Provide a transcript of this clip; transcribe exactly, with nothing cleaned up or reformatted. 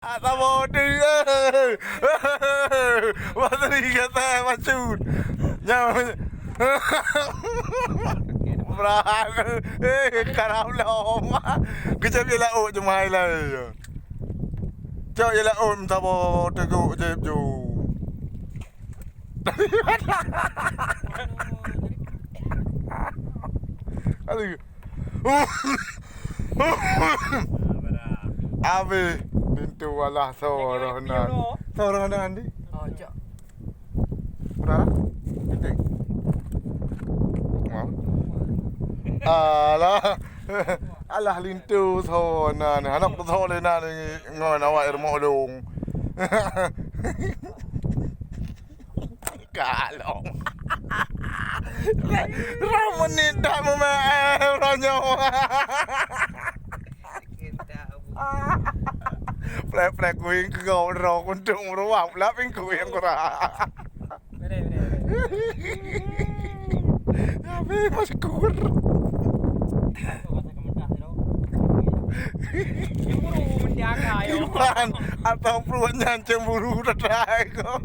Saboh tu, eh. Bateri kata macut. Nyawa. Berat. Eh, karam lom. Kejap je lauk je mahai lah. Cok je lauk, saboh teguk je ju. Aduh. Habis linto alah soroh nan. Soroh nan di. Oh, cok. Berapa? Penting. Mau. Alah. Alah linto soroh nan. Anak tu soroh nan ngon awak ilmu dong. Kalong. Ramun ni dak meumeu'ah uroe nyoe. Plek-plek kuing keu gob droe kuntung meuruah pula pingkuing kurang. Habis masyukur. Cemburu menjaga, ya. Iman atau pruet nyan cemburu tetai ko.